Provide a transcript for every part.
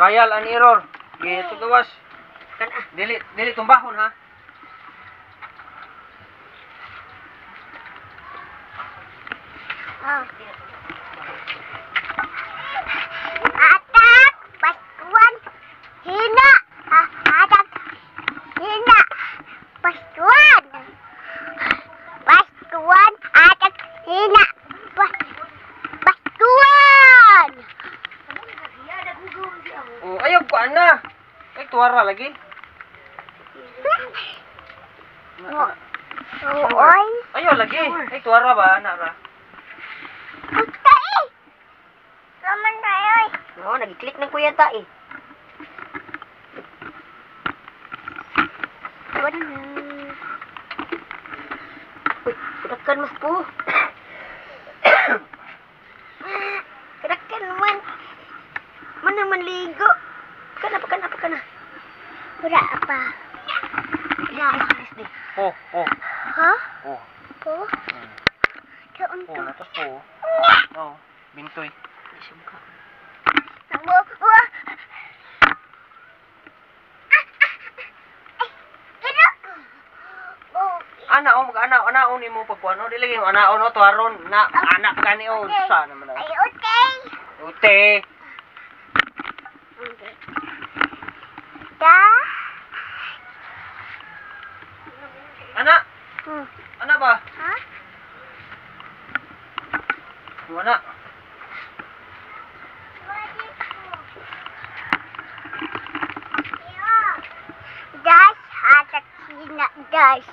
Trial and error. Gito gawas. Kana. Dili dili tumbahon ha. Oh. Atak, pastuan, hina. Ah, atak, hina. Pastuan. Pastuan, atak, hina. Pastuan. Oh, ayaw ko ana. Ay tuwara lagi. Oy. Ayaw lagi. Ay tuwara ba ana ra? Puta eh. Raman tayo eh. Oo, nag-click ng kuya ta eh. Uy, kadakan mas po. Kadakan man. Man naman ligo. Kana pa kana pa kana. Wala pa. Wala. Po, po. Ha? Po. Po? Kaon Po, to. natos po. Oh, bintoy. Bo, bo. Ana oh, mag-ana anaon nimo pagkuano dili yung anaon oh tuwaron na anak gani oh sa naman na. Ay, okay. Ute. Okay. Da. Ana, ana ba? Ha? Ana. Das hatak sina das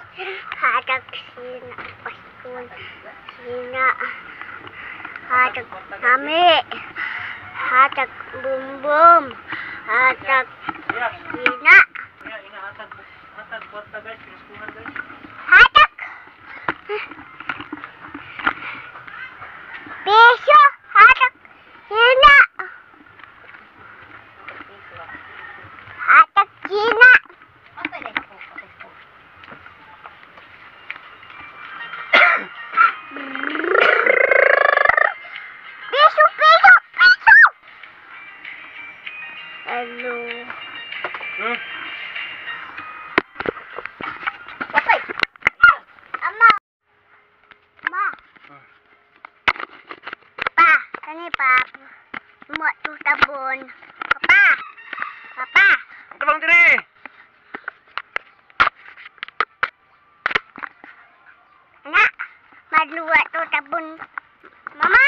hatak sina pastun sina hatak kami hatak bum bum hatak sina Ina ina hatag hatag kwarta guys, pinaskuhan guys. Hatak piso hatak sina hatak sina. Piso, piso, piso! Hello. Patay. Ama. Ma. Pa, kani pa. Mo tu tabon. Papa. Papa. Ang tabang diri. Anak, madluwa tu tabon. Mama.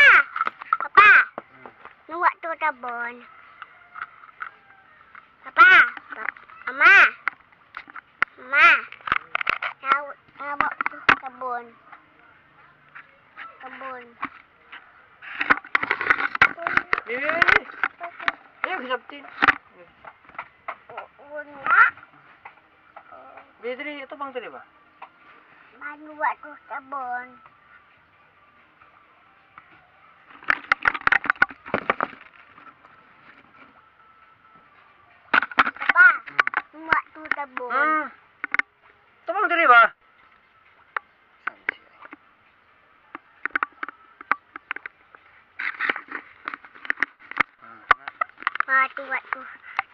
Papa. Nuwa tu tabon. Papa. Mama. Mama. Nawa tu tabon. Tabon. Bibi, bibi. Ayaw gisabtin. Una. Bibi diri, ito bang diri ba? Manuwa tu tabon. Papa, nuwa tu tabon. Ito bang diri ba? Matuwa tu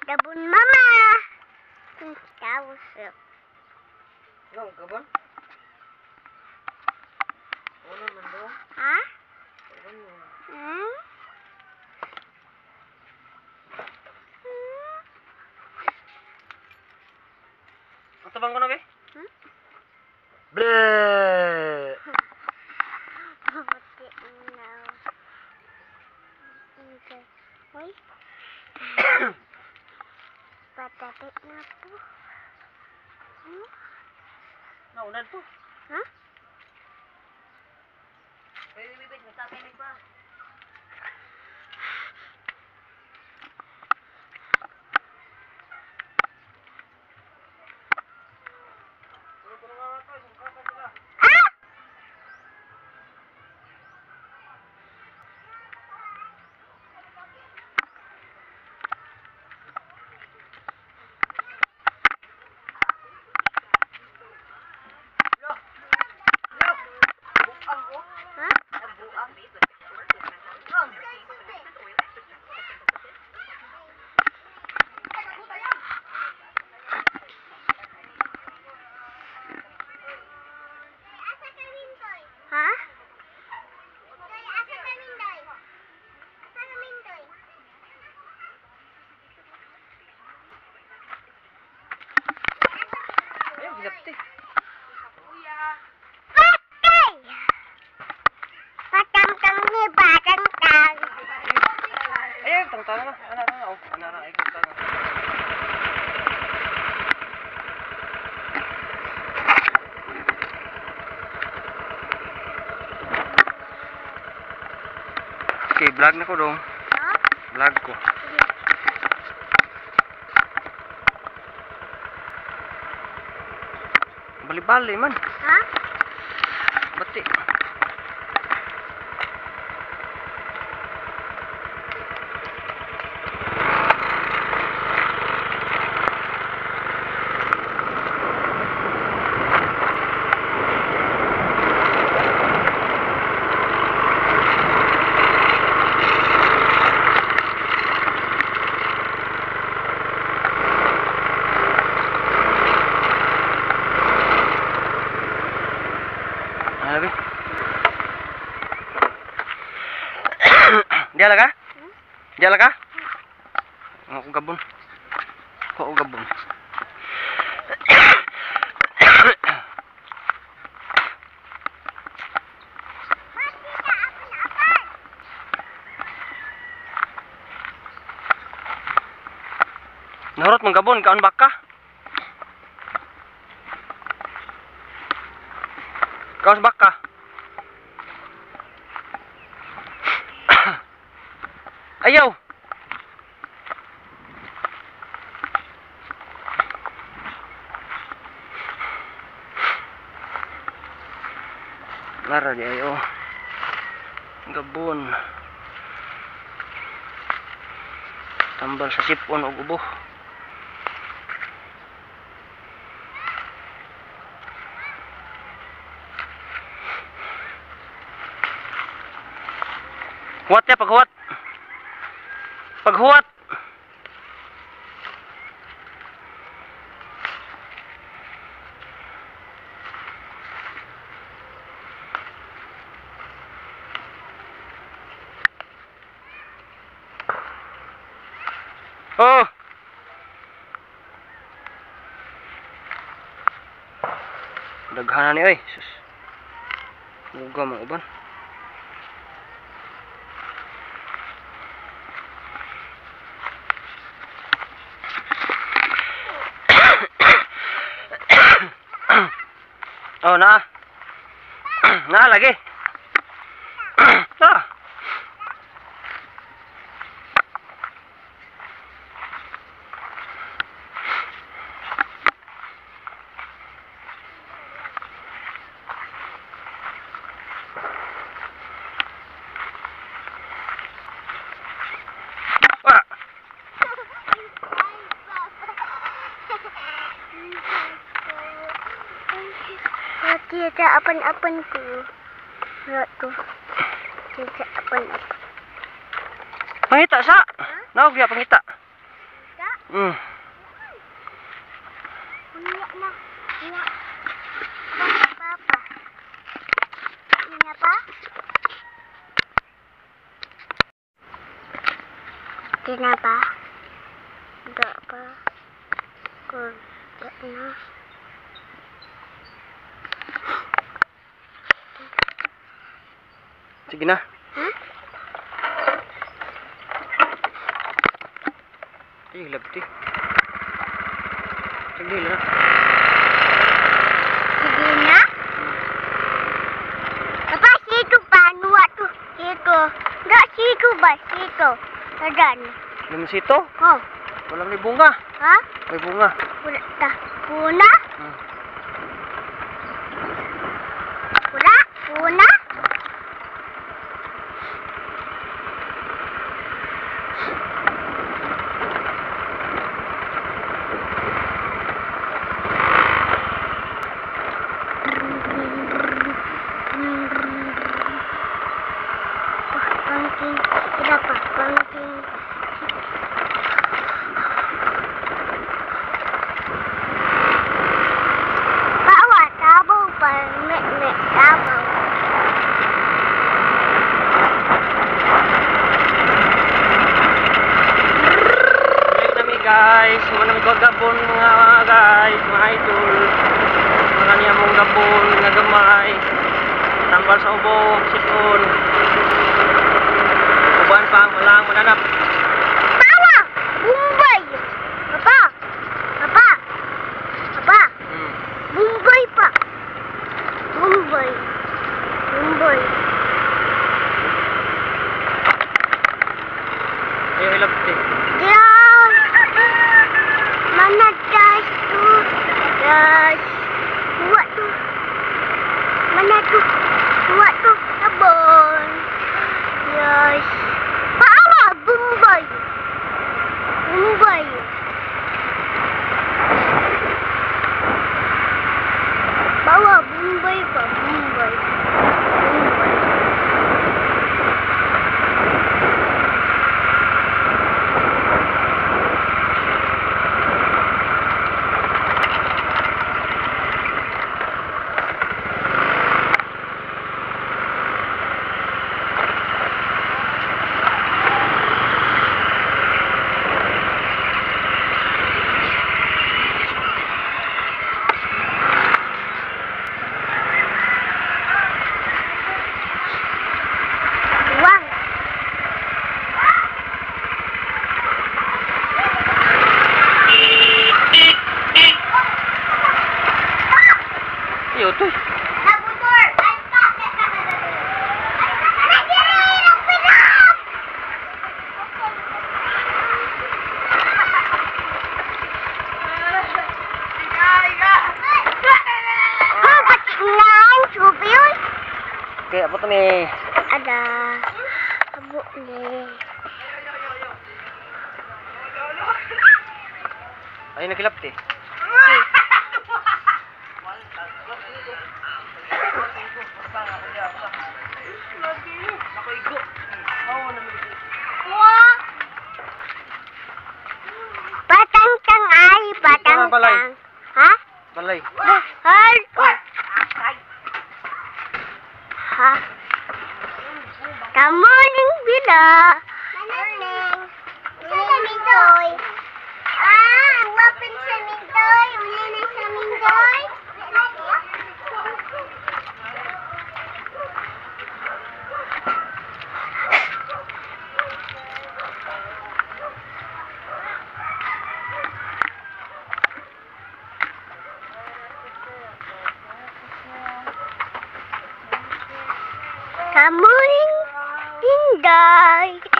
tabon, mama. Tapos, Ngam ka ba? Wala man daw. Ha? Hmm? Hmm? Ito bang ko na be? Hmm? Bleh. Buti na. Okay. Uy. Patatit na po. Naunad to. Ha? Wait, wait, wait. May pa. Ah! Ha? Tanga, ana na, oh. Ana na, ikaw tanga. Okay, vlog na ko dong. Ha? Vlog ko. Bali-bali man. Ha? Bati. Ano ba? Diyan ka? Diyan ka? Ako gabon. Ako gabon. Nahurot mong gabon, kaon baka? Kaon baka? Ayaw! Lara di ayo. Gabon. Tambal sa sipon og ubo. Huwat ya, paghuwat. Paghuwat. Oh. Daghanan ni oy. Sus. Muga mang uban. Oh, naa. Naa lagi. Ah. Ah. Tiada apan-apan ko. Wala to. Tiada apan-apan. Pangita sa. Naog ya pangita. Ka? Unya na. Unya. Papa. Unya pa? Tina pa? Da pa? Ko da na. Sige na. Ay, labti. Sige na. Sige na. Papa, situ pa. Nuwa tu. Situ. Da, situ ba? Situ. Tadan. Lumisito? Oh. Walang may bunga. Ha? May bunga. Wala ta. Puna? Pula? Puna? Pangking, berapa? Pangking. Bawa tabu pa, me tabu. Balik nami guys, muna mi gabon mga guys, mga idol. Mga niya mong gabon nga gamay. Tambal sa ubo, sipon. Uban pa ang walang mananap. ni. Ada. Abo ni. Ay, nagkilap ti. Batang tang ay, batang Ito na balay. tang. Ha? Balay. Ay! Ha? Kamuning bila. Morning. Sa Mintoy. Ah, ang wapin sa Mintoy. Uli na sa Mintoy. Kamuning inday.